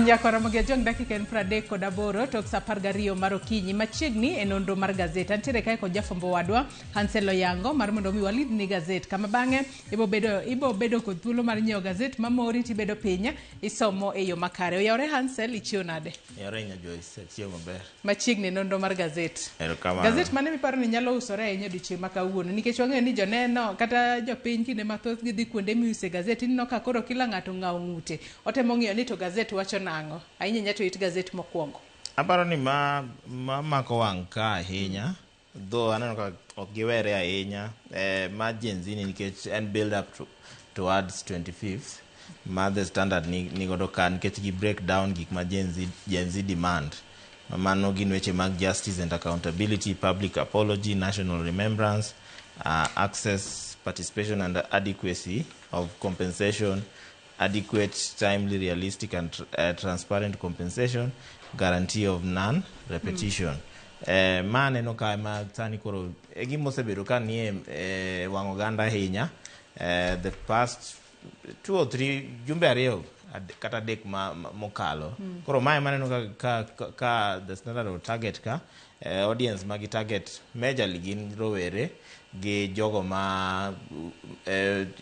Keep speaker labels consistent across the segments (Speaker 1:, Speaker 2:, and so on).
Speaker 1: Nyakora Mogi Ajwang' dakika en 38 tok sa 12 mar okinyi machiegni e nonro mar gazet. Antiere kae kod jafwambo wadwa Hansel Oyango mar mondo mi walidhni gazet kama bang'e ibo bedo kod thuolo mar nyiewo gazet mamori tibedo piny isomo e yo makare. Oyawore Hansel, ichiew nade?
Speaker 2: Oyawore nya Joyce, achiew maber.
Speaker 1: Machiegni e nonro mar gazet.
Speaker 2: Erokamano.
Speaker 1: Gazet mane miparo ni nyalo usore ahinya odiochieng' ma kawuono nikech wang'eyo ni joneno kata jopiny kinde mathoth gidhi kuonde miuse gazet ineno ka koro kila ng'ato ng'awo ng'ute otemo ng'iyo ni to gazet wacho nang'o ahinya ahinya to it gazet mokwongo.
Speaker 2: Aparo ni ma mako wang' ka ahinya though aneno ka ok giwere ahinya ma Gen Z ni nikech en build up towards 25th ma The Standard ni godo ka nikech gi break down gik ma Gen Z demand. Mano gin weche mag justice and accountability, public apology, national remembrance, access, participation and adequacy of compensation, adequate, timely, realistic and transparent compensation, guarantee of non-repetition. Ma aneno ka ma sani koro e gima osebedo ka nie wang' oganda ahinya the past 2 or 3 jumbe 2 kata 3 ma mokalo. Koro mae maneno ka The Standard of target ka audience magi target majorly gin rowere gi jogo ma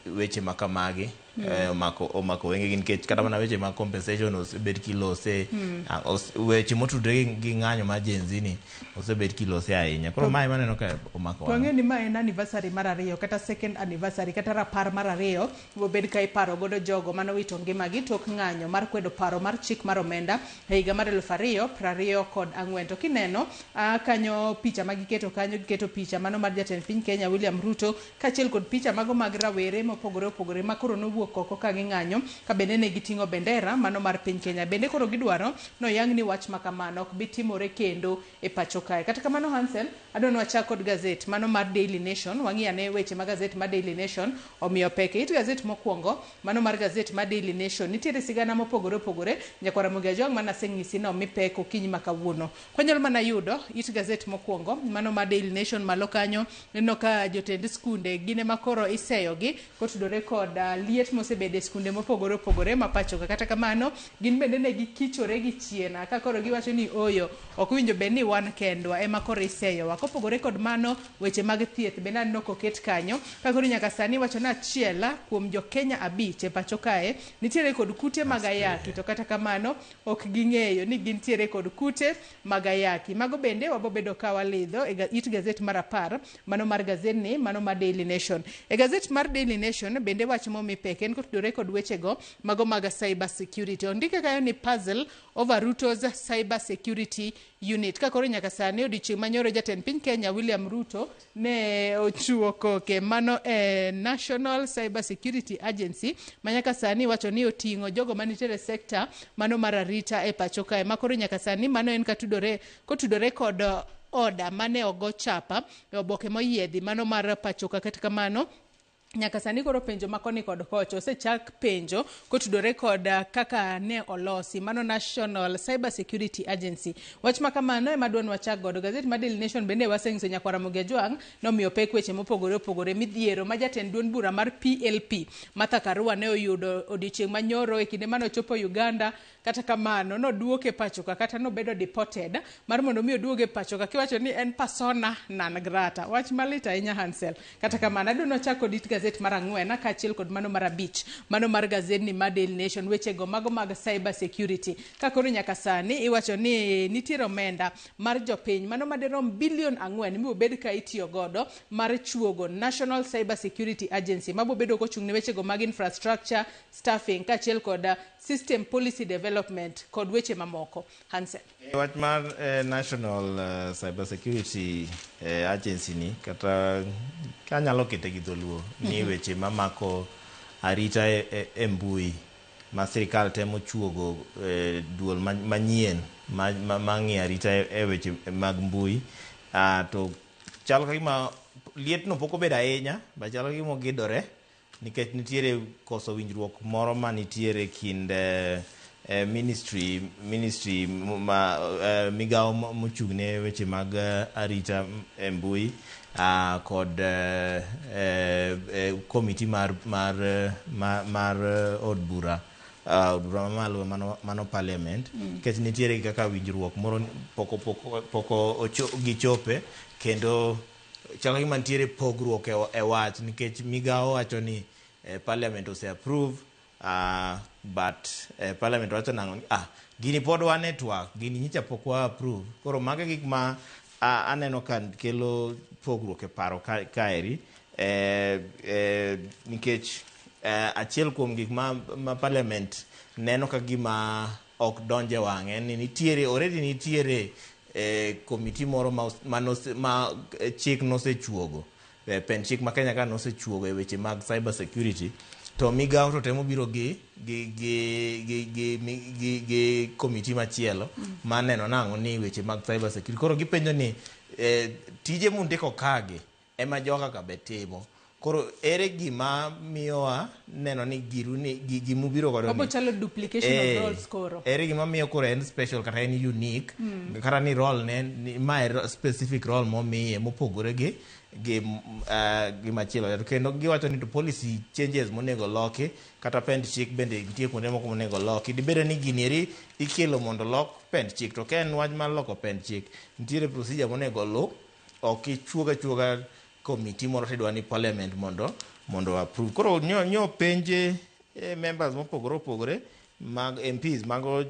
Speaker 2: weche ma kamagi omako wengegi nikech kata mana weche mag compensation osebed kilose, weche motudore gi ng'anyo mar Gen Z ni osebed kilose ahinya. Koro mae maneno ka omako
Speaker 1: To
Speaker 2: wang'.
Speaker 1: Wang'eyo ni ma en anniversary mar ariyo kata second anniversary kata rapar mar ariyo bobed ka iparo godo jogo manowito ngimagi tok ng'anyo mar kwedo paro mar chik mar omenda e higa mar 2024. To kineno kanyo picha ma giketo kanyo, giketo picha mano mar jatend piny Kenya William Ruto kaachiel kod picha mago mag rawere mopogore opogore ma koro nowuok oko ka ging'anyo ka bende ne giting'o bendera mano mar piny Kenya. Bende koro gidwaro noyang ni wach ma kamano ok bi timore kendo e pacho kae. Kata kamano Hansel, adwa ni wachak kod gazet mano mar Daily Nation. Wang'i ane weche ma gazet mar Daily Nation omiyo pek. E it gazet mokwongo mano mar gazet mar Daily Nation nitiere sigana mopogore opogore. Nyakwar Ramogi Ajwang' mana aseng'isi ni omi pek okinyi ma kawuono. Kwanyalo mana yudo it gazet mokwongo mano mar Daily Nation malo kanyo, ineno ka jotend skunde gin ema koro iseyogi kotudore kod liet mosebedo e skunde mopogore opogore ma pacho ka. Kata kamano gin bende ne gikichore gi chien ka koro giwacho ni oyo ok owinjo bed ni wan kendwa ema koro iseyowa. Kopogore kod mano, weche mag thieth bende aneno koket kanyo ka koro nyaka sani iwacho ni achiel kuom jo Kenya 5 e pacho kae nitiere kod kute mag ayaki, to kata kamano ok ging'eyo ni gintiere kod kute mag ayaki. Mago bende wabobedo ka walidho e it gazet mar 10 mano mar gazetni mano mar Daily Nation. E gazet mar Daily Nation bende wach momi pek en kotudore kod wechego mago mag cyber security. Ondike kanyo ni puzzle over Ruto's cyber security unit. Ka koro nyaka sani odiochieng' manyoro jatend piny Kenya William Ruto ne ochiwo koke mano e National Cyber Security Agency ma nyaka sani iwacho ni oting'o jogo manitiere e sekta mano mar arita e pacho kae. Ma koro nyaka sani mano en katudore kotudore kod oda mane ogo chapa e oboke moyiedhi mano mar pacho ka. Kata kamano nyaka sani koro penjo ma koni kod kocha osechak penjo kotudore kod kaka ne olosi mano National Cyber Security Agency. Wach ma kamano ema dwa ni wachak godo. Gazet mar Daily Nation bende waseng'iso nyakwar Ramogi Ajwang' nomiyo pek weche mopogore opogore. Midhiero ma jatend duond bura mar PLP Martha Karua ne oyudo odiochieng' manyoro e kinde mane ochopo Uganda. Kata kamano noduoke pacho ka kata nobedo deported mar mondo mi oduoge pacho ka kiwacho ni en persona non grata. Wach malit ahinya Hansel. Kata kamano adwa ni wachak kod it gazet mar 4 kaachiel kod mano mar 5 mano mar gazetni mar Daily Nation, wechego mago mag cyber security. Ka koro nyaka sani iwacho ni nitiere omenda mar jopiny mano madirom bilion 4 mibobed ka itiyo godo mar chuogo National Cyber Security Agency mabobedo kochung' ne wechego mag infrastructure, staffing kaachiel kod system policy development kod weche mamoko. Hansel.
Speaker 2: Wach mar National Cyber Security Agency ni kata kanyalo kete gi dholuo ni weche mamako arita e mbui ma sirikal temo chuogo duol manyien ma ng'iyo arita e weche mag mbui, to chal ka gima lietno pok obedo ahinya ba chal ka gima ogidore nikech nitiere koso winjruok moro ma nitiere kind ministry ma migawo mochung' ne weche mag arita e mbui kod komiti mar od bura. Od bura mamalo mano parliament nikech nitiere kaka winjruok moro pok gichope kendo chalo gima nitiere pogruok e wach nikech migawo wacho ni parliament ose approve, but parliament wacho nang'o ni gini pod wan e twak, gini nyicha pok wa approve. Koro mago e gik ma aneno ka kelo pogruok e paro kaeri, nikech achiel kuom gik ma parliament neno ka gima ok donje wang'e en ni nitiere already nitiere committee moro ma chik nosechuogo, pend chik ma Kenya ka nosechuogo e weche mag cyber security, to migawo to temo biro gi committee machielo ma neno nang'o ni weche mag cyber security. Koro gipenjo ni tije mundiko kagi ema joka ka be timo. Koro ere gima miyowa neno ni giru ni gimubiro godo ni
Speaker 1: Obo chalo duplication of roles koro.
Speaker 2: Ere gima miyo koro en special kata en unique, kata ni role ne ni, ma e specific role momiye mopogore gi machielo. To kendo giwacho ni to policy changes monego loki kata pend chik bende nitie kuonde moko monego loki. Dibed ni gini eri ikelo mondo lok pend chik, to ka en wach mar loko pend chik, nitiere procedure monego lu, ok ichuog achuoga committee moro tidwa ni parliament mondo approve. Koro nyo penje members mopogore opogore mag MPs mago,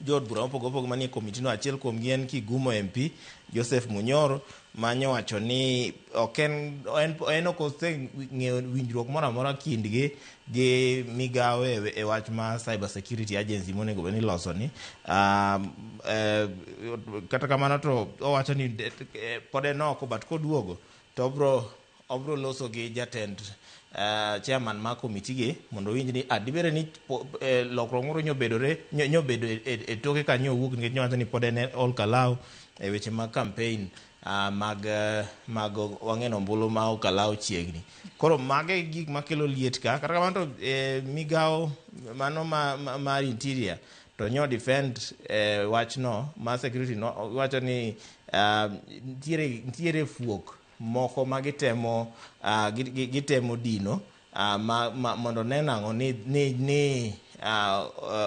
Speaker 2: jood bura mopogore opogore manie committee no. Achiel kuomgi en Kigumo MP Joseph Munyoro, manyowacho ni ok en ok oseng'eyo winjruok moro amora kindgi gi migawo e wach mar cyber security agency monego bed ni iloso ni. Kata kamano to owacho ni pod en oko, but koduogo to obro loso gi jatend, chairman mar committee gi mondo owinj ni dibede ni lokruok moro nyobedore nyobedo e toke kanyo owuok, nikech nyowacho ni pod en Ol Kalou e weche mag campaign mag wang'eno ombulu ma Ol Kalou chiegni. Koro mage e gik makelo liet ka. Kata kamano to migawo mano mar interior to nyo defend wachno mar security no, wacho ni nitiere fuok moko ma gitemo dino mondo ne nang'o ni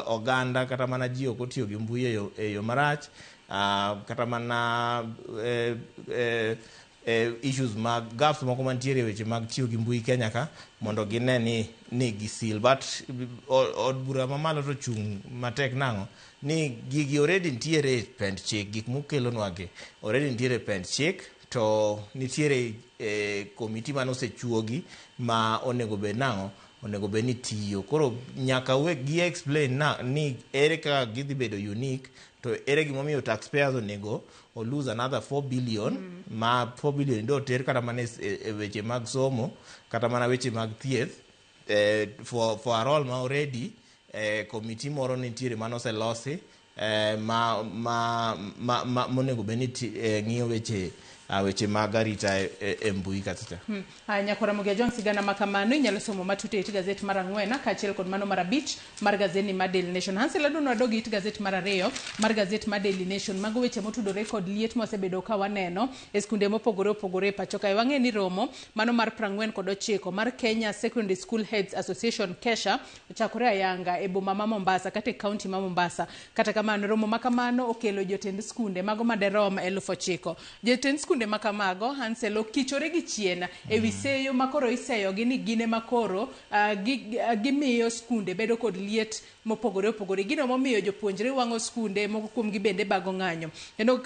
Speaker 2: oganda kata mana ji ok otiyo gi mbui e yo marach, kata mana issues mag gaps moko mantiere e weche mag tiyo gi mbui Kenya ka mondo gine ni gisil. But od bura mamalo to chung' matek nang'o ni gigi already nitiere e pend chik, gik mokelonwa gi already nitiere e pend chik, to nitiere committee manosechuogi ma onego bed nang'o onego bed ni tiyo. Koro nyaka we gi explain na ni ere kaka gidhi bedo unique, to ere gimomiyo taxpayers onego o lose another 4 billion, ma 4 billion do ter kata mana e weche mag somo kata mana weche mag thieth, for a role ma already committee moro nitiere manoselosi ma monego bed ni ng'iyo weche mag arita e mbui kacha.
Speaker 1: Haya, nyakwara Mugia John, sigana ma kamano inyalo somo matut e it gazet mar 4 kaachiel kod mano mar 5 mar gazeti mar Daily Nation. Hansel, adwaro wadog e it gazet mar 2 mar gazet mar Daily Nation. Mago weche motudore kod liet mwasebedo ka waneno e skunde mopogore opogore e pacho kae. Wang'e ni romo mano mar 49 mar Kenya Secondary School Heads Association, KESHA, ochakore ayanga e boma ma Mombasa kata e kaunti ma Mombasa. Kata kamano, romo ma kamano okelo jotend skunde mago maderom 9,000. Jotend skunde ma kamago, Hansel, okichore gi chien e wi seyo makoro iseyogi ni gin ema koro gimiyo skunde bedo kod liet mopogore opogore. Gino momiyo jopuonjre wang'o skunde, moko kuomgi bende bago ng'anyo. Kendo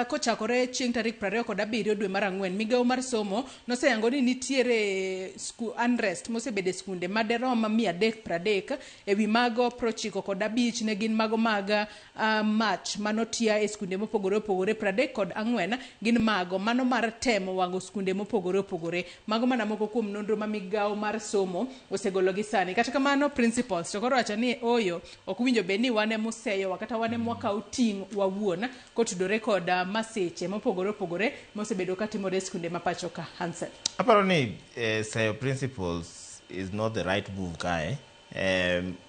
Speaker 1: kochakore chieng' tarik 27 dwe mar 4, migawo mar somo noseyango ni nitiere unrest mosebedo e skunde maderom 330. E wi mago, 95 ne gin mago mag mach manotia e skunde mopogore opogore, 34 gin mago mano mar temo wang'o skunde mopogore opogore. Mago mana moko kuom nonro ma migawo mar somo osegolo gi sani. Kata kamano, principals to koro wacho ni oyo ok winjo bed ni wan emoseyowa kata wan emwakawo ting' wawuon kotudore kod masiche mopogore opogore mosebedo katimore e skunde ma pacho ka. Hansel.
Speaker 2: Aparo ni seyo principals is not the right move kae.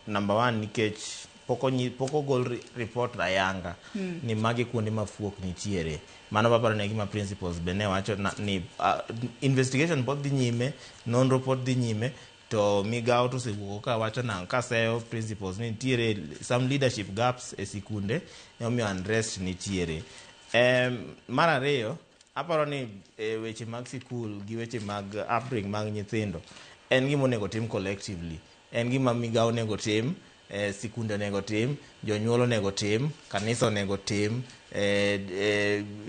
Speaker 2: Number one, nikech pok ogol report ayanga ni magi kuonde ma fuok nitiere. Mano aparo ni e gima principals be ne wacho ni investigation pod dhi nyime, nonro pod dhi nyime. To migawo to osewuok ka wacho nang'o ka seyo principals ni nitiere some leadership gaps e sikunde emomiyo unrest nitiere. Mar ariyo, aparo ni weche mag sikul gi weche mag upbringing mag nyithindo en gima onego tim collectively. En gima migawo onego tim, sikunde onego tim, jonyuol onego tim, kanisa onego tim,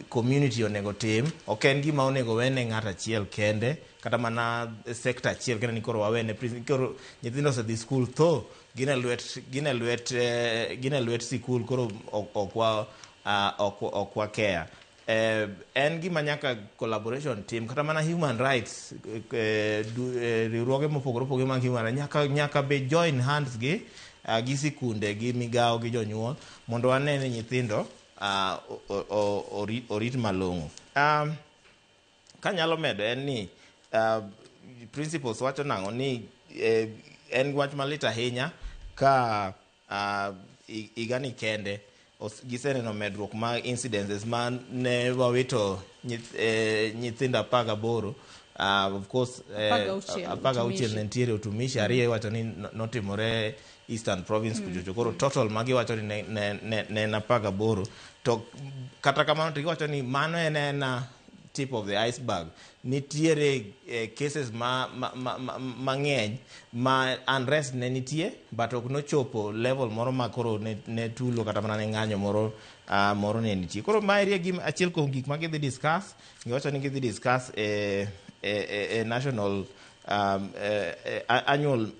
Speaker 2: community onego tim. Ok en gima onego wene ng'ato achiel kende, kata mana sector achiel kende ni koro wawene koro nyithindo osedhi skul tho gin e lwet sikul koro ok wa care. En gima nyaka collaboration tim kata mana human rights riwruoge mopogore opogore mag human rights nyaka be join hands gi sikunde gi migawo gi jonyuol mondo wane ni nyithindo orit malong'o. Kanyalo medo en ni principals wacho nang'o ni en wach malit ahinya ka higani kende giseneno medruok mag incidences ma ne wawito nyithindo 18. Of course
Speaker 1: 16,
Speaker 2: 16 ne nitiere Utumishi, ariyo iwacho ni notimore Eastern Province kuchocho. Koro total magiwacho ni ne en 18. To kata kamano to giwacho ni mano en ena tip of the iceberg. Nitiere cases mang'eny ma unrest ne nitie but ok nochopo level moro ma koro ne tulo kata mana ne ng'anyo moro ne nitie. Koro maeri e gima achiel kuom gik ma gidhi discuss. Giwacho ni gidhi discuss e national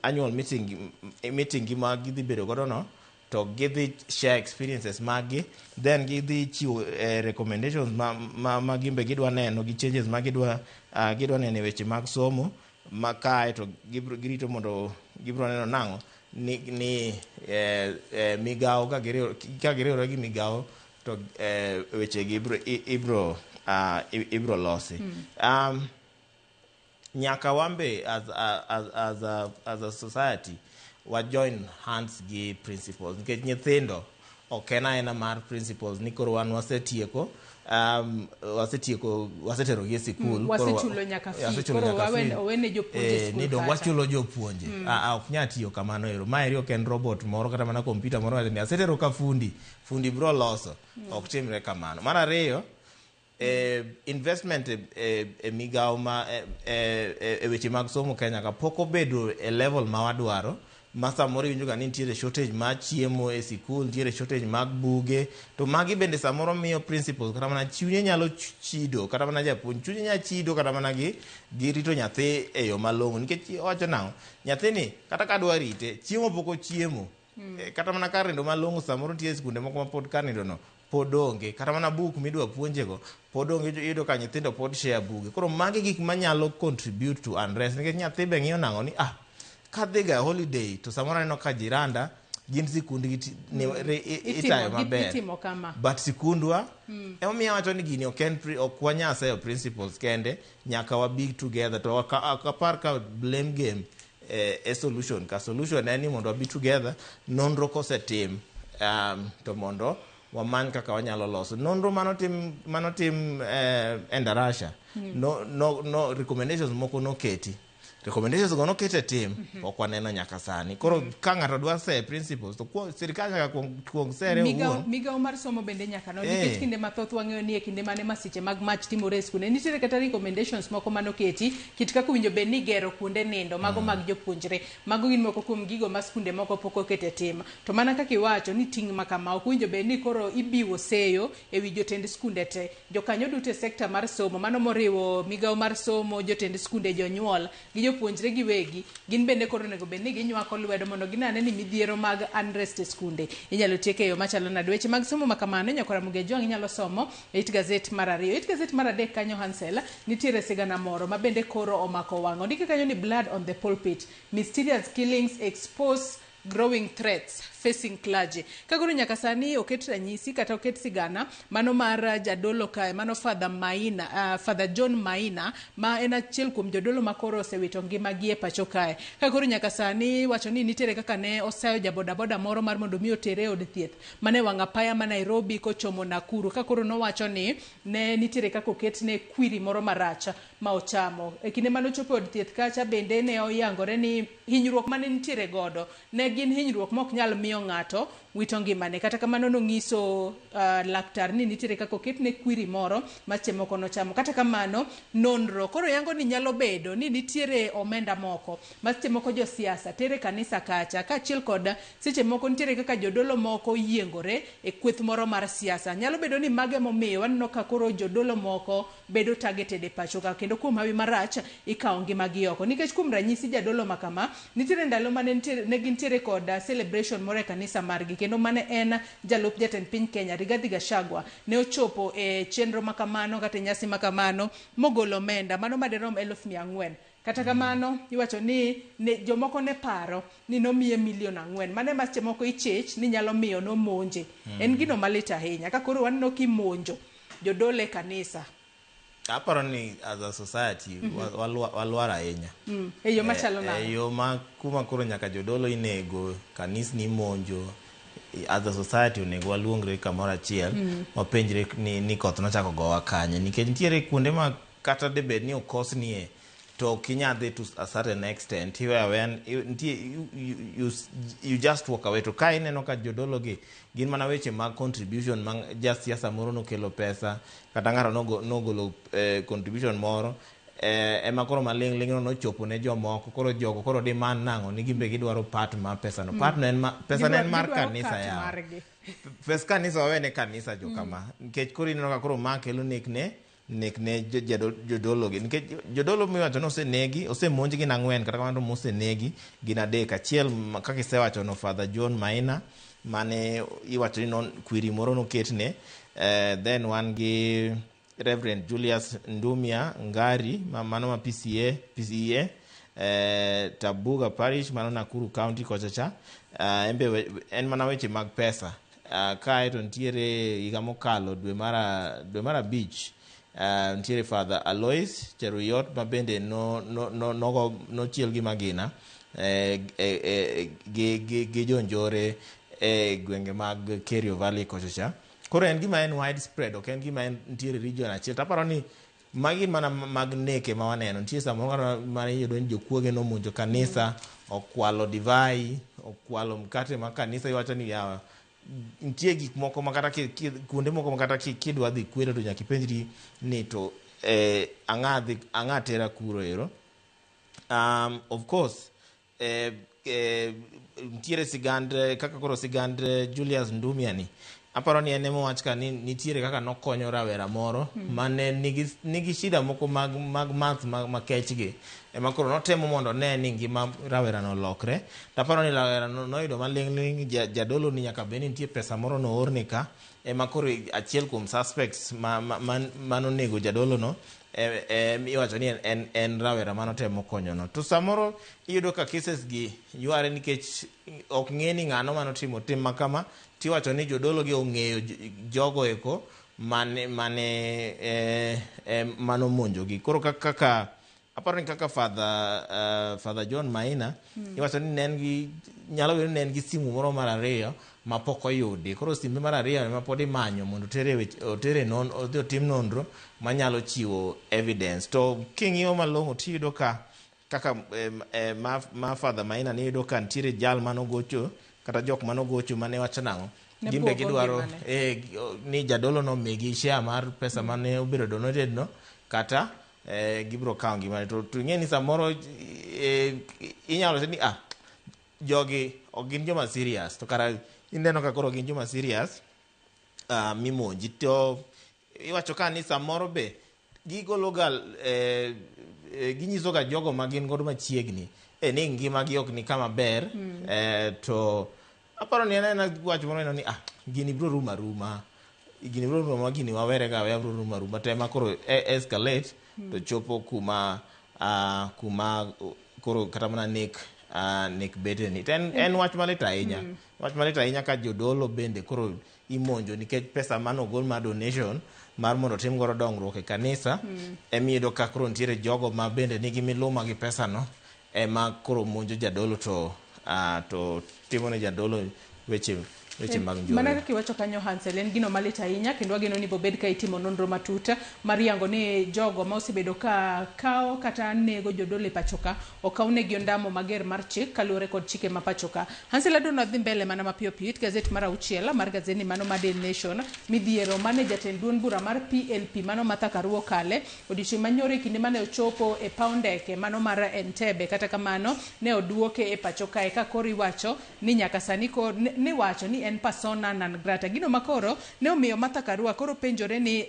Speaker 2: annual meeting gi ma gidhi bedo godo no, to gidhi share experiences maggi, then gidhi chiwo recommendations ma gimbe gidwa neno gi changes ma gidwa neno e weche mag somo ma kae to girito mondo gibiro neno nang'o ni migawo ka giriwore gi migawo to weche gi ibro losi. Nyaka wambe as a society wa join hands gi principals nikech nyithindo ok en aena mar principals ni koro wan wasetieko waseterogi e sikul.
Speaker 1: Wasechulo nyaka fee.
Speaker 2: Wasechulo
Speaker 1: Koro
Speaker 2: nyaka fee.
Speaker 1: Owene jopuonje
Speaker 2: Eh,
Speaker 1: skul
Speaker 2: ni dong
Speaker 1: kacha.
Speaker 2: Wachulo jopuonje. Ah, ah, ok nyal tiyo kamano ero. Maeri ok en robot moro kata mana kompyuta moro wacho ni asetero ka fundi, fundi bro loso. Ok timre kamano. Mar ariyo, investment e migawo ma e weche mag somo Kenya ka pok obedo e level ma wadwaro, ma samoro iwinjo ga ni nitiere shortage mar chiemo e sikul, nitiere shortage mag buge, to magi bende samoro miyo principals kata mana chunye nyalo chido, kata mana japuonj chunye nyalo chido kata mana gi rito nyathi e yo malong'o, nikech owacho nang'o, nyathini kata ka dwa rite, chiemo pok ochiemo. Kata mana kar nindo malong'o samoro nitie sikunde moko ma pod kar nindo no pod onge, kata mana buk midwa puonjego pod onge, iyudo ka nyithindo pod share buge. Koro magi gik manyalo contribute to unrest, nikech nyathi be ng'iyo nang'o ni kadhiga e holiday to samoro aneno ka jiranda gin sikundgi itayo maber,
Speaker 1: Itimo kama.
Speaker 2: But sikundwa emomiyo awacho ni gini ok en ok wanyal seyo principals kende, nyaka wabi together. To ok apar ka blame game e solution. Ka solution en ni mondo wabi together, nonro kosetim, to mondo wamany kaka wanyalo loso nonro manotim Endarasha. No recommendations moko noketi, recommendations go noket e tim, ok waneno nyaka sani. Koro ka ng'ato dwa seye principles to sirikal nyaka kuong sere owuon.
Speaker 1: Migawo mar somo bende nyaka no,
Speaker 2: Eh.
Speaker 1: nikech kinde mathoth wang'eyo ni e kinde mane masiche mag mach timore e skunde, nitiere kata recommendations moko manoketi kit kaka owinjo bed ni igero kuonde nindo mago mag jopuonjre. Mago gin moko kuom gigo ma skunde moko pok okete tim. To mana kaka iwacho ni ting' ma kama ok owinjo bed ni koro ibiwo seyo e wi jotend skunde te, jokanyo duto e sekta mar somo, mano moriwo migawo mar somo, jotend skunde, jonyuol gi jopuonjre giwegi, gin bende koro onego bed ni ginywako lwedo mondo ginane ni midhiero mag unrest e skunde inyalo tiek e yo machalo nade. Weche mag somo ma kamano nyakora Muge Jwang' inyalo somo e it gazet mar ariyo. It gazet mar adek kanyo, Hansel, nitiere sigana moro ma bende koro omako wang'. Ondike kanyo ni "Blood on the pulpit: mysterious killings expose Growing threats facing clergy. Ka koro nyaka sani oket ranyisi kata oket sigana mano mar jadolo kae mano Father Maina, Father John Maina ma en achiel kuom jodolo ma koro osewito ngimagi e pacho kae. Ka koro nyaka sani iwacho ni nitiere kaka ne osayo ja bodaboda moro mar mondo mi otere e od thieth mane wang' apaya ma Nairobi kochomo Nakuru. Ka koro nowacho ni ne nitiere kaka oketne kwiri moro marach ma ochamo. E kinde mane ochopo e od thieth kacha bende ne oyangore ni hinyruok mane nitiere godo ne gin hinyruok ma ok nyal miyo ng'ato wito ngimane. Kata kamano nong'iso laktar ni nitiere kaka oketne kwiri moro ma seche moko nochamo. Kata kamano nonro koro yango ni nyalo bedo ni nitiere omenda moko ma seche moko josiasa tere kanisa kacha kaachiel kod seche moko nitiere kaka jodolo moko yiengore e kweth moro mar siasa. Nyalo bedo ni mago emomiyo waneno ka koro jodolo moko bedo targeted e pacho ka kendo kuom hawi marach ikawo ngimagi oko. Nikech kuom ranyisi jadolo ma kama, nitiere ndalo mane nitiere, ne gintiere kod celebration moro e kanisa margi kendo mane en jalup jatend piny Kenya Rigathi Gachagua ne ochopo e chenro ma kamano kata e nyasi ma kamano mogolo omenda mano madirom 400,000. Kata kamano iwacho ni ne, jomoko ne paro ni nomiye milion 4. Mano ema seche moko ichich ni nyalo miyo nomonje. En gino malit ahinya ka koro waneno kimonjo jodolo e kanisa.
Speaker 2: Aparo ni as a society walwar ahinya.
Speaker 1: E yo machalo nade?
Speaker 2: E yo ma kuma koro nyaka jodolo inego, kanisni imonjo. As a society onego waluongre kamoro achiel, wapenjre ni koth nochako gowa kanye. Nikech nitiere kuonde ma kata debed ni okosnie to ok inyal dhi to a certain extent, iweyo aweya, nitie you just walk away. To ka ineno ka jodolo gi gin mana weche mag contribution ma jasiasa moro nokelo pesa kata ng'ato nogolo contribution moro ema koro maling' ling' no nochopo ne jomoko, koro jogo koro demand nang'o ni gimbe gidwaro part mar pesa no. Part no en ma, pesa ne en mar kanisa yawa. Pes kanisa wawe ne kanisa jo kama. Nikech koro ineno ka koro ma kelo nek ne nek ne jodolo gi. Nikech jodolo miwacho ni osenegi, osemonj gin 4, kata kamano to mosenegi gin 3. Achiel kaka isewacho no Father John Maina mane iwacho ni kwiri moro noketne. Then wan gi Reverend Julius Ndumia Ngari mano ma PCA, PCEA, Tabuga Parish mano Nakuru County kocha cha. En be en mana weche mag pesa. Kae to nitiere higa mokalo dwe mar 5, nitiere Father Alois Cheruiyot ma bende nochiel gi magina gi jonjore e gwenge mag Kerio Valley kocha cha. Koro en gima en widespread, ok en gima en nitiere region achiel. To aparo ni magi mana mag neke ma waneno. Nitie samoro kata ma iyudo ni jokuoge nomonjo kanisa, okwalo divai, okwalo mkate ma kanisa, iwacho ni yawa nitie gik moko ma kata kuonde moko ma kata kidwa dhi kwelo to nyaka ipenjri ni to ang'a tera kuro ero. Of course nitiere sigand kaka koro sigand Julius Ndumia ni aparo ni en ema owach ka ni nitiere kaka nokonyo rawera moro mane nigi shida moko mag math makech gi ema koro notemo mondo one ni ngima rawera no olokre. To aparo ni rawera no noyudo maling'ling' jadolo ni nyaka bed ni nitie pesa moro noorne ka ema koro achiel kuom suspects manonego jadolo no iwacho ni en rawera manotemo konyo no. To samoro iyudo ka cases gi yware nikech ok ng'e ni ng'ano manotimo tim ma kama, tiwacho ni jodolo gi ong'eyo jogo eko mane manomonjo gi. Koro kaka aparo ni kaka Father John Maina iwacho ni ne en gi, nyalo bedo ni ne en gi simu moro mar 2 ma pok oyudi. Koro simbe mar 2 ema pod imanyo mondo otere non, odhi otim nonro manyalo chiwo evidence. To king'iyo malong'o tiyudo ka kaka ma Father Maina ni iyudo ka nitiere jal manogocho kata jok manogocho mane wacho nang'o gimbe gidwaro ni jadolo no migi share mar pesa mane obedo donated no kata gibiro kawo ngimane. To ing'e ni samoro inyalo wacho ni jogi ok gin joma serious, to kara ineno ka koro gin joma serious mimonji. To iwacho ka ni samoro be gigologa ginyisoga jogo ma gin godo machiegni ni ngimagi ok ni kama ber. To aparo ni en aena wach moro ni gini biro rumo aruma, gini biro rumo aruma, gini wawere ga aweya biro rumo aruma. To ema koro escalate to chopo kuma koro kata mana nek nek beteni. To en wach malit ahinya. Wach malit ahinya ka jodolo bende koro imonjo nikech pesa manogol mar donation mar mondo otim godo dongruok e kanisa. Emiyudo ka koro nitiere jogo ma bende nigi miluma gi pesano ema koro monjo jadolo to timo ne jadolo weche mag
Speaker 1: Mana
Speaker 2: njore.
Speaker 1: kaka iwacho kanyo Hansel, en gino malit ahinya kendo wageno ni bobed ka itimo nonro matut mar yango ni jogo ma osebedo ka kawo kata nego jodolo e pacho ka okawnegi ondamo mager mar chik kaluwore kod chike ma pacho ka. Hansel adwa ni wadhi mbele mana mapiyo piyo it gazet mar auchiel mar gazedni mano mar Daily Nation midhiero mane jatend duond bura mar PLP mano Martha Karua okale odiochieng' manyoro e kinde mane ochopo e paw ndeke mano mar Entebbe. Kata kamano ne oduoke e pacho kae ka koro iwacho ni nyaka sani ni wacho ni en persona non grata. Gino makoro ne omiyo Martha Karua koro penjore ni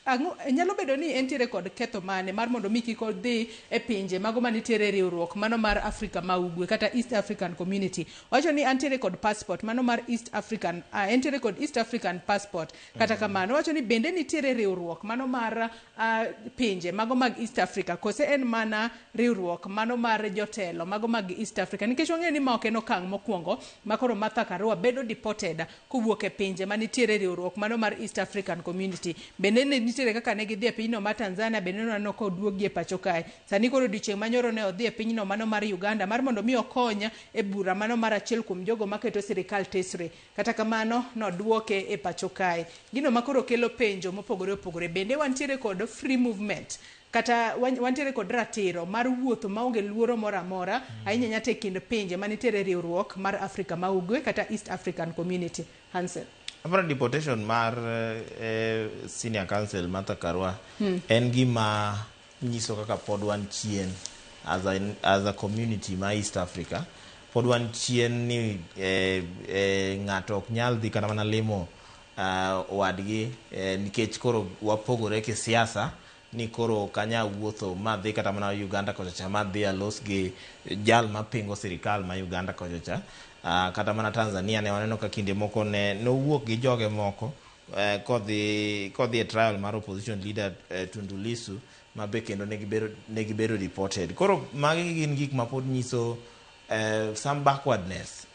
Speaker 1: ang'o nyalo bedo ni entiere kod ketho mane mar mondo mi kik odhi e pinje mago manitiere e riwruok mano mar Afrika ma Ugwe kata East African Community. Wacho ni antiere kod passport mano mar East African entiere kod East African passport. Kata kamano wacho ni bende nitiere riwruok mano mar pinje mago mag East Africa kose en mana riwruok mano mar jotelo mago mag East Africa, nikech wang'eyo ni ma ok en okang' mokwongo ma koro Martha Karua bedo deported kowuok e pinje manitiere riwruok mano mar East African Community. Bende ne nitiere kaka ne gidhi e pinyno mar Tanzania, bende nwaneno ka oduogi e pacho kae. Sani koro odiochieng' manyoro ne odhi e pinyno mano mar Uganda mar mondo mi okony e bura mano mar achiel kuom jogo maketo sirikal tesre. Kata kamano noduoke e pacho kae. Gino makoro kelo penjo mopogore opogore. Bende wantiere kod free movement kata wantiere kod ratiro mar wuotho maonge luoro moro amora ahinya ahinya to e kind pinje manitiere riwruok mar Afrika ma Ugwe kata East African Community. Hansel.
Speaker 2: Aparo deportation mar senior counsel Martha Karua en gima nyiso kaka pod wan chien as a community ma East Africa. Pod wan chien ni ng'ato ok nyal dhi kata mana limo wadgi nikech koro wapogore kisiasa ni koro ok anyal wuotho madhi kata mana Uganda kocha cha madhi alos gi jal mapingo sirikal ma Uganda kocha cha. Kata mana Tanzania ne waneno ka kinde moko ne nowuok gi joge moko kodhi e trial mar opposition leader Tundu Lissu ma be kendo ne gibedo deported. Koro magi gin gik ma pod nyiso some backwardness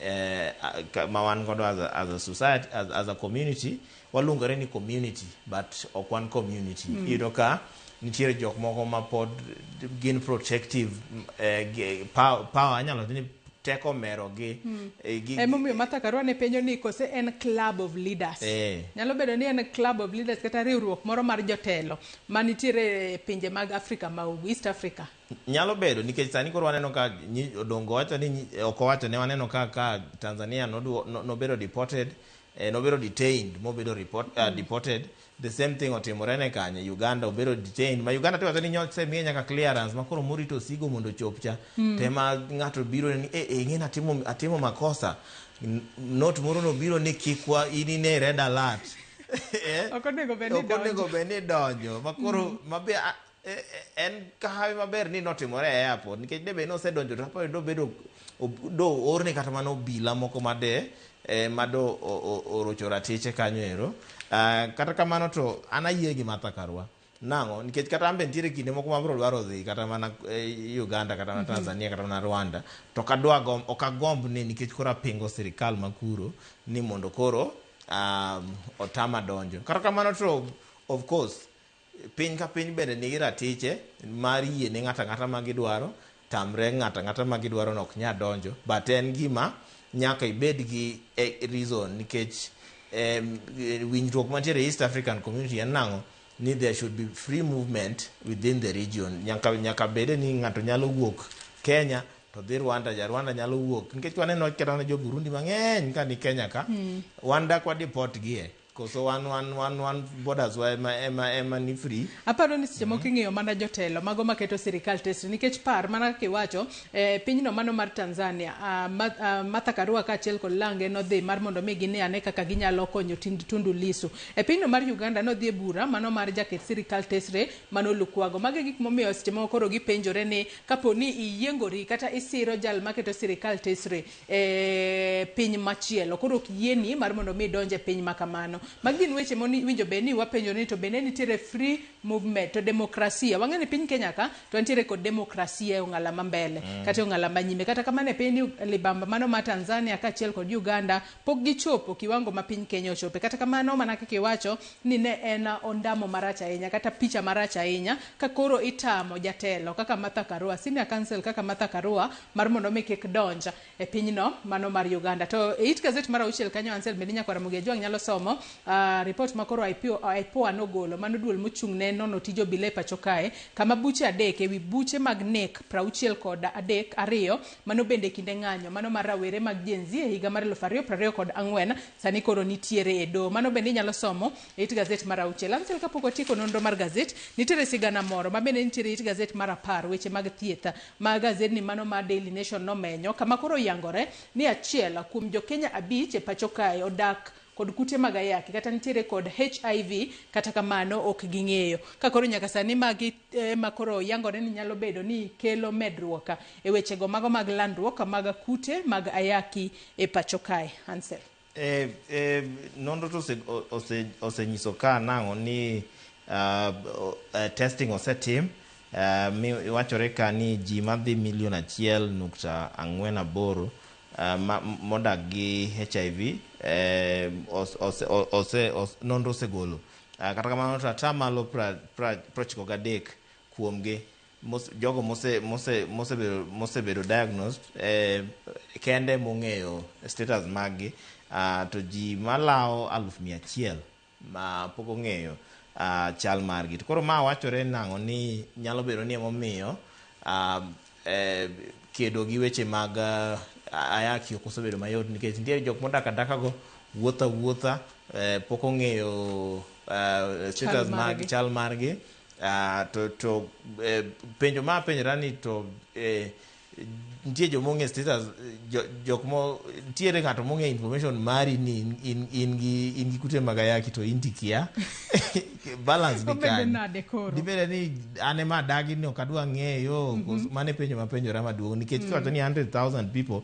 Speaker 2: ma wan godo as a society, as a community. Waluongore ni community but ok wan community. Iyudo ka nitiere jok moko ma pod gin protective power anyalo ni teko mero gi.
Speaker 1: Emomiyo Martha Karua ne penjo ni kose en club of leaders. Nyalo bedo ni en club of leaders kata riwruok moro mar jotelo manitiere e pinje mag Afrika ma Ugwe, East Africa.
Speaker 2: Nyalo bedo nikech sani koro waneno ka Odongo wacho ni ok owacho ne waneno ka Tanzania nobedo deported, nobedo detained mobedo deported. The same thing otimore ne kanye Uganda, obedo detained ma Uganda tiwacho ni nyochemiye nyaka clearance ma koro morito osigo mondo ochop cha. Tema ng'ato biro ni ing'e atimo makosa. Note moro nobiro ni kik wa in ine red alert.
Speaker 1: Ok onego bed ni
Speaker 2: Ok onego
Speaker 1: donjo.
Speaker 2: bed ni donjo ma koro mabe en kahawi maber ni notimore e airport nikech debe nosedonjo to aparo dobedo do orne kata mana obila moko made mado orocho ratiche kanyo ero. Kata kamano to an ayie gi Martha Karua nang'o nikech kata an be nitiere kinde moko mabiro dwaro dhi kata mana Uganda kata mana Tanzania kata mana Rwanda to ok adwa gomb ok agomb ni nikech koro apingo sirikal ma kuro ni mondo koro otama donjo. Kata kamano to of course piny ka piny bende nigi ratiche mar yie ne ng'ato ang'ata ma gidwaro tamre ng'ato ang'ata ma gidwaro no ok nyal donjo, but en gima nyaka ibed gi reason nikech winjruok mantiere e East African Community en nang'o ni there should be free movement within the region. Nyaka bede ni ng'ato nyalo wuok Kenya to dhi Rwanda, ja Rwanda nyalo wuok nikech waneno kata mana jo Burundi mang'eny ka ni Kenya ka. Wan dak wa deport gi e koso wan borders wa ema ni free.
Speaker 1: Aparo ni seche moko ing'iyo mana jotelo mago maketo sirikal tesre nikech par mana kaka iwacho pinyno mano mar Tanzania Martha Karua kaachiel kod Lange nodhi mar mondo mi gine ane kaka ginyalo konyo Tundu Lissu. E pinyno mar Uganda nodhi e bura mano mar jaket sirikal tesre mano Lukwago. Magi e gik momiyo seche moko koro gipenjore ni kapo ni iyiengori kata isiro jal maketo sirikal tesre e piny machielo koro ok yieni mar mondo mi idonj e piny ma kamano. Magi gin weche mowinjo bed ni wapenjo ni to bende nitiere free movement to demokrasia. Wang'eyo ni piny Kenya ka to wantiere kod demokrasia e ong'ala ma mbele kata e ong'ala ma nyime. Kata kamano e piny libamba mano ma Tanzania kaachiel kod Uganda pok gichopo kiwango ma piny Kenya ochope. Kata kamano mana kaka iwacho ni ne en ondamo marach ahinya kata picha marach ahinya ka koro itamo jatelo kaka Martha Karua, senior counsel kaka Martha Karua mar mondo mi kik donj e pinyno mano mar Uganda. To e it gazet mar auchiel kanyo Ansel bende nyakwar Ramogi Ajwang' nyalo somo report ma koro IPOA nogolo mano duol mochung' ne nono tij obila e pacho kae kama buche adek ewi buche mag nek 63 ariyo mano bende kinde ng'anyo mano mar rawere mag Gen Z e higa mar 2024 sani koro nitiere e doho. Mano bende inyalo somo e it gazet mar auchiel. Ansel kapok watieko nonro mar gazet, nitiere sigana moro ma bende nitiere e it gazet mar apar, weche mag thieth ma gazedni mano mar Daily Nation nomenyo, kama koro oyangore ni achiel kuom jo-Kenya abich e pacho kae odak kod kute mag ayaki kata nitiere kod HIV, kata kamano ok ging'eyo. Ka koro nyaka sani magi ma koro yangore ni nyalo bedo ni kelo medruok e wechego mago mag landruok mag kute mag ayaki e pacho kae. Ansel.
Speaker 2: Nonro to osenyiso ka nang'o ni testing osetim mi wachore ka ni ji madhi milion 1.48 modak gi HIV nonro osegolo. Kata kamano to atamalo 93 kuomgi jogo mosebedo diagnosed kende mong'eyo status maggi, to ji malawo 100,000 ma pok ong'eyo chal margi. To koro ma wachore nang'o ni nyalo bedo ni emomiyo kedo gi weche mag ayaki ok osebedo mayot, nikech nitie jok modak adaka go wuotho awuotha, pok ong'eyo status mag chal margi. To penjo ma apenjora ni to nitie joma ong'e status jok mo nitiere ng'ato mong'e information mari ni in gi kute mag ayaki to in tikia balance ni kanye. Dibede ni an ema adagi ni ok adwa ng'eyo. Mano e penjo mapenjora maduong', nikech kiwacho ni 100,000 people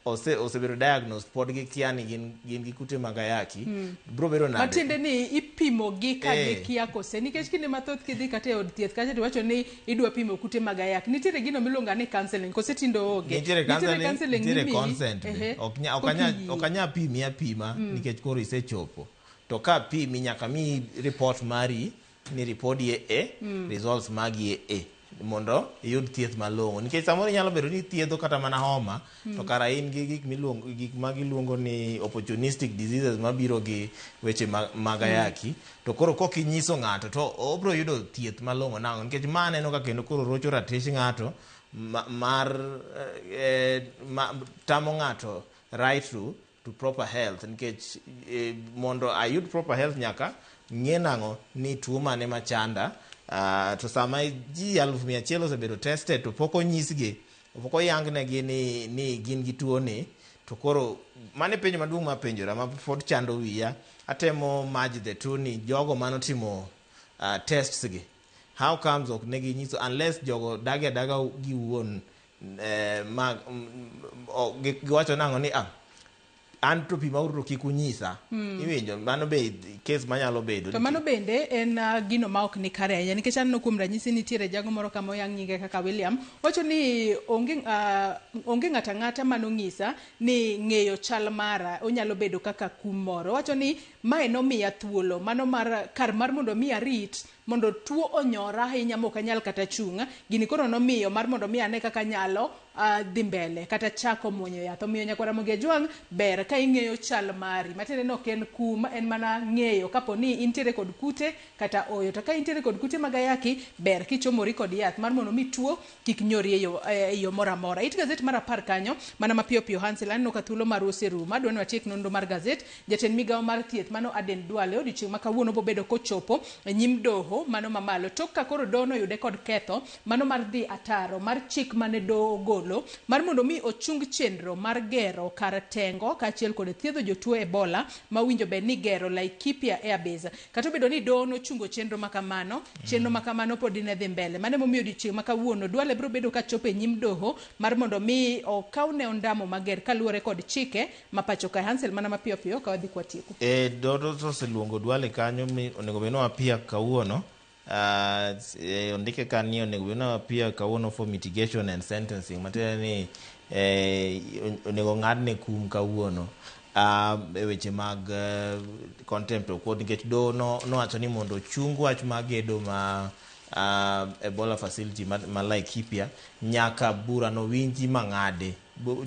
Speaker 2: osebedo diagnosed pod gikia ni gin gi kute mag ayaki, bro bedo nade?
Speaker 1: Matiende ni ipimo gi ka gikia kose, nikech kinde mathoth kidhi kata e od thieth kacha to iwacho ni idwa pimo kute mag ayaki, nitiere gino miluongo ni counseling kose tinde onge?
Speaker 2: Nitiere counseling, nitiere consent be. Ok anya pimi apima nikech koro isechopo to ka pimi nyaka mi report mari ni report ye e results magi e mondo iyud thieth malong'o, nikech samoro inyalo bedo ni ithiedho kata mana homa to kara in gi gik miluongo gik ma giluongo ni opportunistic diseases mabiro gi weche mag ayaki. To koro kok inyiso ng'ato to obiro yudo thieth malong'o nang'o? Nikech ma aneno ka kendo koro rocho ratich ng'ato mar tamo ng'ato right to proper health, nikech mondo ayud proper health nyaka ng'e nang'o ni tuo mane machanda. To sama ji 100,000 osebedo tested to pok onyisgi, pok oyangnegi ni gin gi tuo ni, to koro mano e penjo maduong' mapenjora ma pod chando wiya. Atemo merge the two ni jogo manotimo tests gi, how comes ok ne ginyiso, unless jogo dagi adaga gi wuon ma giwacho nang'o ni ah, an to pimauru to kik unyisa. Iwinjo, mano be case manyalo bedo.
Speaker 1: To mano bende en gino ma ok ni kare ahinya, nikech aneno kuom ranyisi nitiere jago moro kama oyang nyinge kaka William wacho ni onge ng'ato ang'ata manong'isa ni ng'eyo chal mara onyalo bedo kaka kum moro. Wacho ni mae nomiya thuolo mano mar kar mar mondo mi arit mondo tuo onyora ahinya mok anyal kata chung'. Gini koro nomiyo mar mondo mi ane kaka anyalo dhi mbele kata chako muonyo yath. Omiyo nyakwar Ramogi Ajwang', ber ka ing'eyo chal mari, matiende ni ok en kum, en mana ng'eyo kapo ni intiere kod kute kata oyo. To ka intiere kod kute mag ayaki, ber kichomori kod yath mar mondo mi tuo kik nyori e yo moro amora. It gazet mar 10 kanyo mana mapiyo piyo, Hansel, aneno ka thuolo marwa oserumo, adwa ni watiek nonro mar gazet. Jatend migawo mar thieth mano Aden Duale odiochieng' ma kawuono bobedo kochopo e nyim doho. doho mano mamalo tok ka koro doho noyude kod ketho mano mar dhi ataro mar chik mane doho ogolo mar mondo mi ochung chenro mar gero kar tengo kaachiel kod thiedho jotuo Ebola ma owinjo bed ni gero Laikipia Airbase. Kata obedo ni doho nochungo chenro ma kamano, chenro ma kamano podi ne dhi mbele. Mano emomiyo odiochieng' ma kawuono Duale biro bedo ka chopo e nyim doho mar mondo mi okawne ondamo mager kaluwore kod chike ma pacho kae. Hansel, mana mapiyo piyo ka wadhi kwatieko.
Speaker 2: E, doho to oseluongo Duale kanyo mi onego bed ni wapia kawuono. Ondike ka ni onego bed ni wapia kawuono for mitigation and sentencing, matiende ni onego ng'adne kum kawuono e weche mag contempt of court, nikech doho nowacho ni mondo ochung wach mar gedo ma Ebola facility ma Laikipia nyaka bura no winji mang'ade.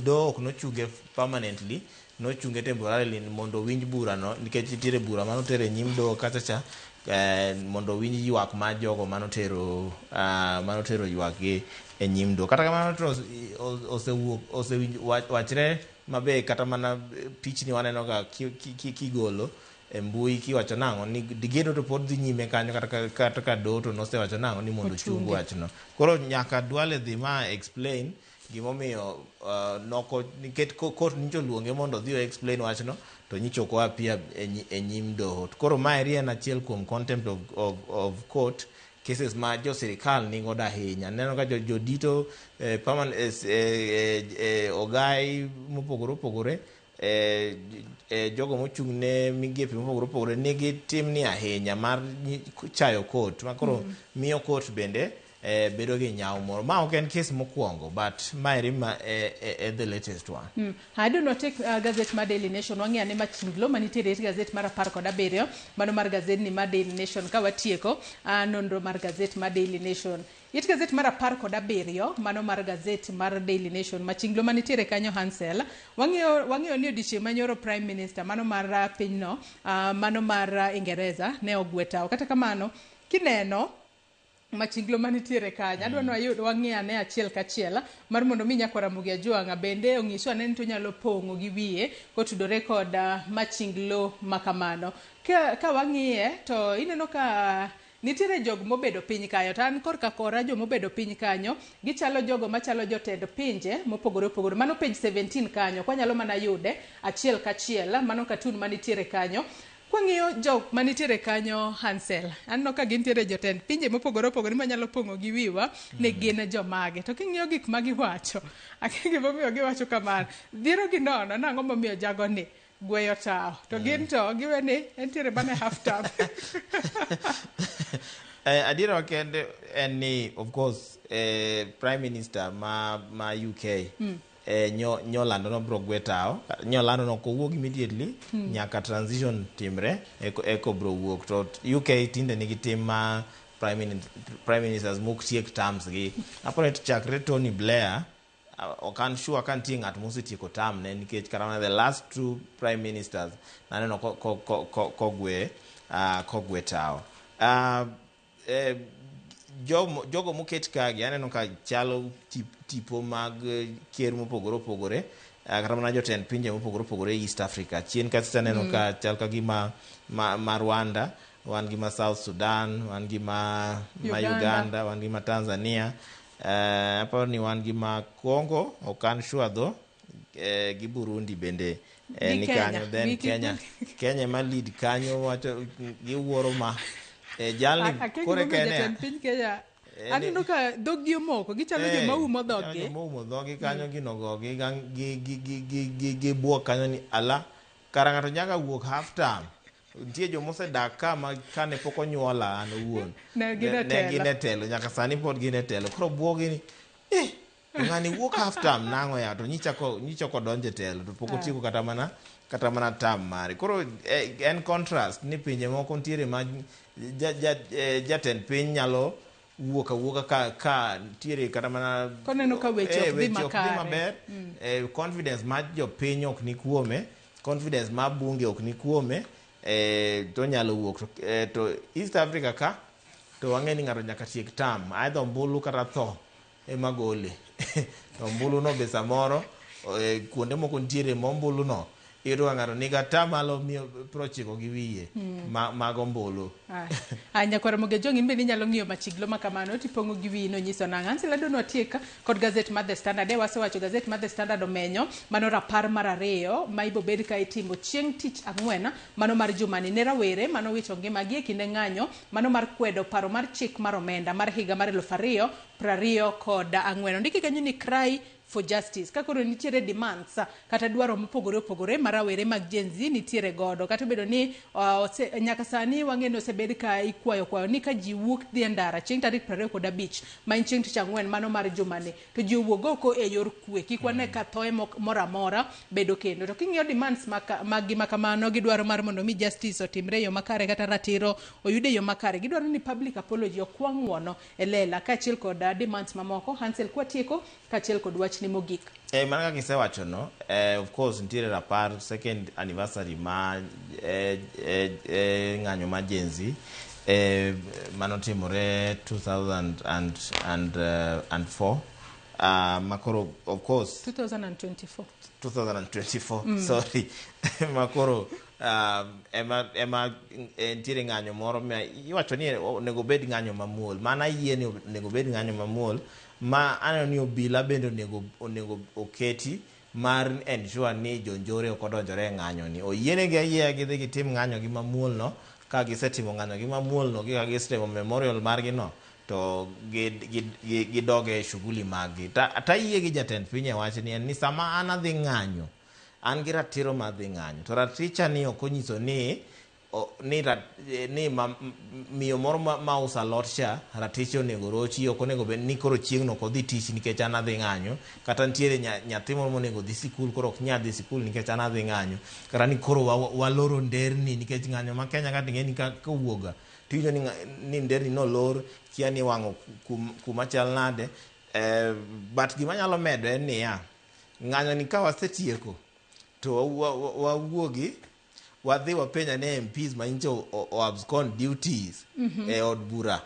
Speaker 2: Doho ok nochunge permanently, nochunge temporarily mondo owinj burano, nikech nitiere bura manotero e nyim doho kacha cha, mondo owinj ywak mar jogo manotero ywak gi e nyim doho. Kata kamano to osewuok, osewinj wachre mabe kata mana pichni waneno ka kigolo e mbui kiwacho nang'o ni gedo to pod dhi nyime kanyo, kata ka doho to nosewacho nang'o ni mondo ochung
Speaker 1: Ochunge.
Speaker 2: wachno. Koro nyaka Duale dhi ma explain gimomiyo noko, nikech court nyicha oluonge mondo odhi o explain wachno, to nyicha ok o appear e nyim doho. Koro maeri en achiel kuom contempt of court cases ma jo sirikal nigodo ahinya. Neno ka jodito ogai mopogore opogore, jogo mochung' ne migepe mopogore opogore nigi timni ahinya mar chayo court, ma koro miyo court bende bedo gi nyawo moro. Ma ok en case mokwongo, but maeri ma e the latest one.
Speaker 1: I do not take gazet mar Daily Nation. Wang'i ane machinglo manitiere e gazet mar 17, mano mar gazet ni mar Daily Nation, ka watieko nonro mar gazet mar Daily Nation. It gazet mar 17, mano mar gazet mar Daily Nation, machinglo manitiere kanyo, Hansel, wang'iyo ni odiochieng' manyoro Prime Minister mano mar pinyno, mano mar Ingereza ne ogwe tao. Kata kamano, kineno machinglo manitiere kanyo, adwa ni wayud wang'i ane achiel kachiel mar mondo mi nyakwar Ramogi Ajwang'a bende onyiswa ane ni to onyalo pong'o gi wiye kotudore kod machinglo makamano. Ka wang'iye to ineno ka nitiere jog mobedo piny kanyo, to an korka kora jomobedo piny kanyo gichalo jogo machalo jotend pinje mopogore opogore. Mano page 17 kanyo kwanyalo mana yude achiel kachiel, mano cartoon manitiere kanyo. Kwang'iyo jok manitiere kanyo, Hansel, aneno ka gintiere jotend pinje mopogore opogore manyalo pong'o gi wiwa ni gin jomage. To king'iyo gik ma giwacho, akia gimomiyo giwacho kamano. Dhiero gi nono nang'o momiyo jagoni gweyo tao. To gin to giwe ni entiere mana e half term.
Speaker 2: Adiera kende en ni of course, Prime Minister ma UK nyolando nobro gwe tao, nyolando no ok owuok immediately, nyaka transition timre eko bro wuok. To UK tinde nigi tim ma prime ministers mok tiek terms gi. Aparo ni chakre Tony Blair, ok an sure ka nitie ng'at mosetieko term ne, nikech kata mana the last two prime ministers naneno kogwe tao. Jogo moket kagi aneno ka chalo tipo mag ker mopogore opogore, kata mana jotend pinje mopogore opogore e East Africa. Chien kacha aneno ka chal ka gima ma Rwanda, wan gi ma South Sudan, wan gi ma
Speaker 1: Uganda.
Speaker 2: Uganda, wan gi ma Tanzania, aparo ni wan gi ma Congo, ok an sure though, gi Burundi bende
Speaker 1: Gi
Speaker 2: ni
Speaker 1: Kenya.
Speaker 2: kanyo. Then
Speaker 1: Gi
Speaker 2: Kenya, Kenya ema lead kanyo, wacho giwuoro ma jalni
Speaker 1: Akia
Speaker 2: kore
Speaker 1: gimomiyo
Speaker 2: Kenya
Speaker 1: jatend piny Kenya aneno ka dhoggi omoko, gichalo joma umo dhoggi.
Speaker 2: Joma umo dhogi kanyo, gino gogi gi buok kanyo ni ala kara ng'ato nyaka wuok half term. Nitie joma osedak ka ma kane pok onyuola an owuon
Speaker 1: Ne gin e
Speaker 2: ne
Speaker 1: telo.
Speaker 2: Gin e telo nyaka sani, pod gin e telo. Koro buogi ni to ng'ani wuok half term nang'o ya to nyichako donjo e telo to pok otieko kata mana term mare. Koro en contrast ni pinje moko nitiere ma jatend piny nyalo wuok awuoka ka nitiere kata mana
Speaker 1: Koneno ka weche ok dhi
Speaker 2: weche ok dhi
Speaker 1: makare.
Speaker 2: maber, confidence mar jopiny ok ni kuome, confidence mar bunge ok ni kuome, to onyalo wuok. To East Africa ka to wang'e ni ng'ato nyaka tiek term, either ombulu kata tho ema gole. To ombulu no be samoro, kuonde moko nitiere ma ombulu no Iyudo ka ng'ato nigi atamalo mia prochiko gi wiye mag ombulu.
Speaker 1: Ah, nyakwar Ramogi Ojwang' in bende inyalo ng'iyo machiglo ma kamano tipong'o gi wiyi nonyiso nang'o. Ansel adwa ni watiek kod gazet mar The Standard. E wasewacho gazet mar The Standard omenyo mano rapar mar ariyo ma ibobed ka itimo chieng' tich ang'wen mano mar jumani ne rawere mano wito ngimagi e kinde ng'anyo mano mar kwedo paro mar chik mar omenda mar higa mar 2024. Ondiki kanyo ni cry for justice. Ka koro nitiere demands kata dwaro mopogore opogore ma rawere mag Gen Z nitiere godo. Kata obedo ni nyaka sani wang'e ni osebed ka ikwayo kwayo ni ka ji wuok dhi e ndara chieng' tarik 25 ma en chieng' tich ang'wen mano mar jumani to ji owuog oko e yor kwe kik wane ka thoe moro amora bedo kendo. To king'iyo demands mag gi makamano gidwaro mar mondo mi justice otimre e yo makare kata ratiro oyud e yo makare. Gidwaro ni public apology okwa ng'uono e lela kaachiel kod demands mamoko. Hansel kwatieko kaachiel kod wachni mogik.
Speaker 2: Mana kaka isewacho no, of course nitiere rapar second anniversary ma ng'anyo mar Gen Z manotimore 2004 makoro of course
Speaker 1: 2024.
Speaker 2: 2024 sorry, makoro ema nitiere ng'anyo moro ma iwacho ni onego bed ng'anyo mamuol. Mana yie ni onego bed ng'anyo mamuol ma aneno ni obila bende onego oketi mar ensure ni jonjore ok odonjore e ng'anyo ni. Oyienegi ayieya gidhi gitim ng'anyo gi mamuol no. Ka gisetimo ng'anyo gi mamuol no, gi ka gisetimo memorial margi no, to gidog e shughuli mag gi. Tayie gi jatend piny e wachni en ni sama an adhi ng'anyo, an gi ratiro mar dhi ng'anyo. To raticha ni ok onyiso ni miyo moro ma uso alot cha ratiche onego rochi, ok onego bed ni koro chieng'no ok odhi tich nikech an adhi ng'anyo, kata nitiere nyathi moro monego dhi sikul koro ok nyal dhi sikul nikech an adhi ng'anyo, kata ni koro waloro nderni nikech ng'anyo ma Kenya ka ting'e ni kowuoga tiwinjo ni nderni nolor kia ni wang'o kuma chal nade. But gima anyalo medo en niya, ng'anyo ni ka wasetieko to wawuogi wadhi wapenj ane MPs ma nyocha o abscond duties e od bura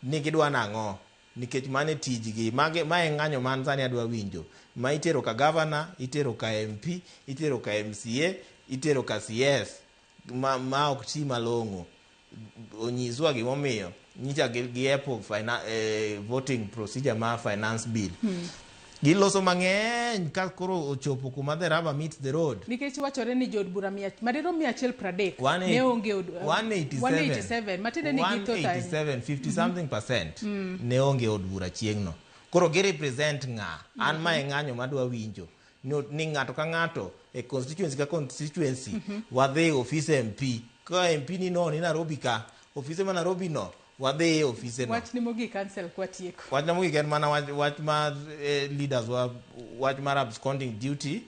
Speaker 2: ni gidwa nang'o, nikech mano e tijgi. Mae ng'anyo man sani adwa winjo ma itero ka governor, itero ka MP, itero ka MCA, itero ka CS ma ok ti malong'o. Onyiswa gimomiyo nyicha giepo voting procedure mar finance bill. Giloso mang'eny ka koro ochopo kuma the rubber meets the road.
Speaker 1: Nikech wachore ni jood bura madirom 130 ne onge od
Speaker 2: 187.
Speaker 1: 187 matiende ni githoth ahinya.
Speaker 2: 187, 50 something percent ne onge od bura chieng'no. Koro gi represent ng'a? An mae ng'anyo madwa winjo ni ng'ato ka ng'ato e constituency ka constituency wadhi e office MP. Ka MP ni no ni Nairobi ka, ofise ma Nairobi no, wadhi e ofise no.
Speaker 1: Wachni mogik, Ansel, kwatieko.
Speaker 2: Wach na mogik en mana wach mar leaders wa, wach mar absconding duty.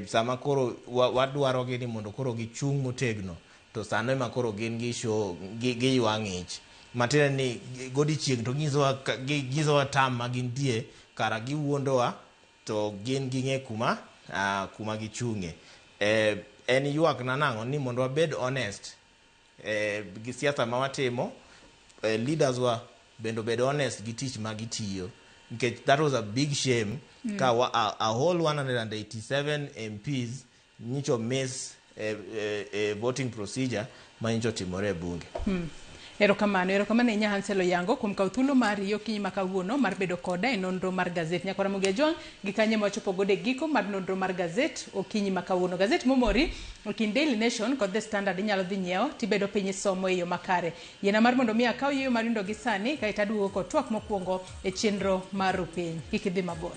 Speaker 2: Sama koro wadwaro gi ni mondo koro gichung' motegno, to sano ema koro gin gi show gi ywa ng'ich matiende ni godiochieng' to ginyisowa tam ma gintie kara giwuondowa to gin ging'e kuma gichung'e. En ywak na nang'o ni mondo wabed honest gi siasa ma watimo, leaders wa bende obed honest gi tich ma gitiyo, nikech that was a big shame ka a whole 187 MPs nyicho miss voting procedure ma nyicho timore e bunge.
Speaker 1: Erokamano, erokamano ahinya Hansel Oyango kuom kawo thuolo mari okinyi ma kawuono mar bedo koda e nonro mar gazet. Nyakwara Ramogi Ajwang' gi kanye mawachopo godo e giko mar nonro mar gazet okinyi ma kawuono. Gazet momori e kind Daily Nation kod The Standard inyalo dhi nyiewo tibedo piny isomo e yo makare. Yiena mar mondo mi akaw yueyo mar yundo gi sani kaeto aduogo kod twak mokwongo e chenro mar rupiny. Kik idhi mabor.